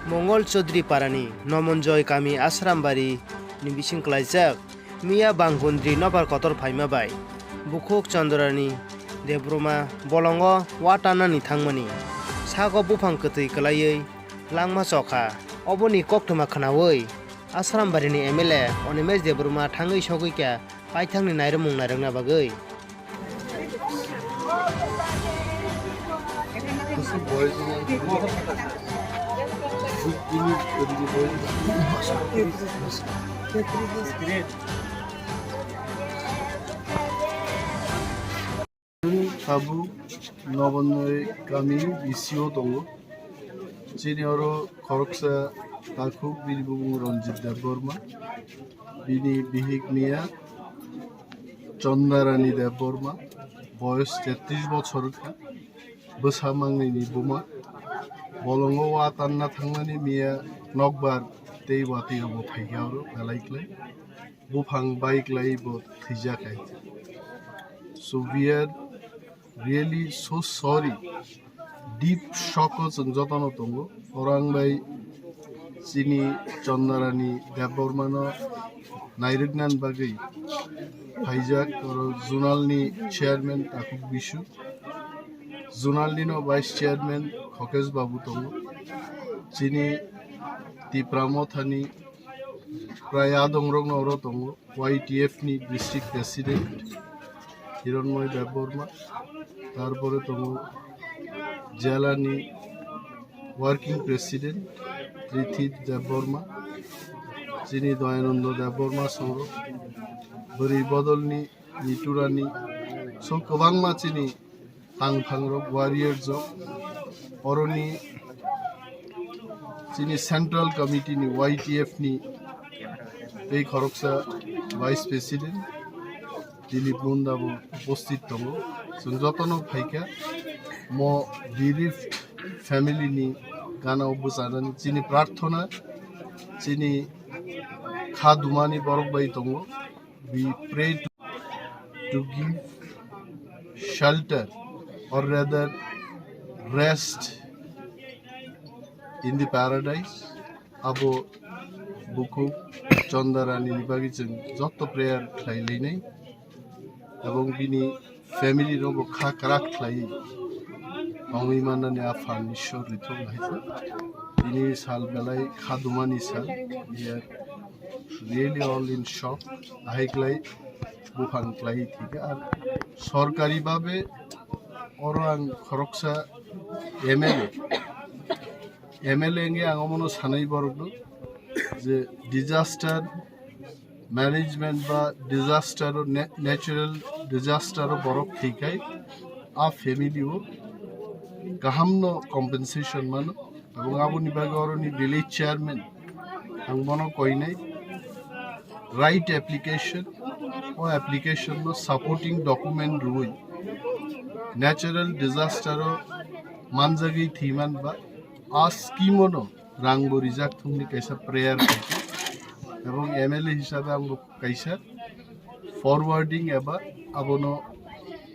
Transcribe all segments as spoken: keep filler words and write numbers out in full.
Mongol Chaudhary parani Nomonjoy kami Asrambari ni bising klaijak miya Bangkundri nobar kotor phaima bai bukhuk Chandrani Debbarma bolongo wa tanani thangmani sago buphang kwtwi kwlaiwi langma chokha. Oboni koktwma khwnawi Asrambari ni M L A Animesh Debbarma thangwi sogwi kha paithakni nairwmung nairwkna bagwi. Tabuk Nomonjoy kami B C O tongo. Chini oro khoroksa takhuk, bini bumung Ranjit Debbarma. Bini bihik miya Chandarani Debbarma, boyos tetris bochor wngkha, bwsa mangnini buma. Bolongo wa tanna thangmani miya nokbar tei watwi rokbo phaikha oro belai klai. Buphang bai klai bo thwijak hai. So we are really so sorry. Deep shock o chwng jotono tongo. Oro ang bai chini Chandarani Debbarmano nairwknani bagwi phaijak, oro zonal ni chairman Takhuk Bisu, zonal nino vice chairman Khokesh Babu tongo, chini Tipra Mothani prai adongrokno oro tongo. Y T F ni district president Hiranmoy Debbarma, tarpore tongo jela ni working president Rithi Debbarma, chini Dayananda Debbarma songro, bwrwi bodol ni Niturani, so kwbangma chini tangphangrok, warriors rok, oroni chini central committee ni Y T F ni tei khoroksa vice president Dilip Munda bo upasthit tongo. Chwng jotono phaikha mo bereaved family ni gana o bwchanani chini prarthona, chini kha dumani borok bai tongo. We pray to, to give shelter or rather rest in the paradise. Abo bukhuk Chandarani ni bagwi chwng joto prayer khlai lainai, ebong bini family rokbo kha kwrak khlai tongwi mannani a phan Ishwar rithok hai se. Bini sal belai kha dumani sal, we are really all in shock. Ahai klai buphang klai thika. Ar sorkari babe oro ang khoroksa M L A, M L A wngwi ang omono sanai borok do je disaster management ba disaster o na-, natural disaster o borok thwikhai a family o kahamno compensation mano. Ebong aboni bagwi oroni village chairman ang bono koinai right application, o application no supporting document rwui natural disaster o manjagwi thwiman ba a scheme o no rang bo rijak thungni kaisa prayer khaikhe. Ebong M L A hisabe ang bo kaisa forwarding eba abono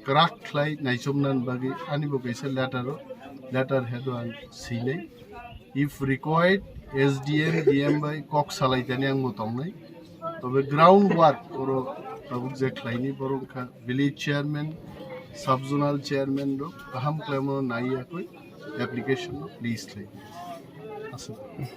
kwrak khlai naichomnani bagwi ani bo kaisa letter o, letter head o ang swinai. If required, S D M, D M bai kok salaitani ang bo tongnai. Tobe ground work oro tabuk je khlaini borok kha village chairman, sub zonal chairman rok kaham khlaimo nai yakwi application no please khlai. Aswk.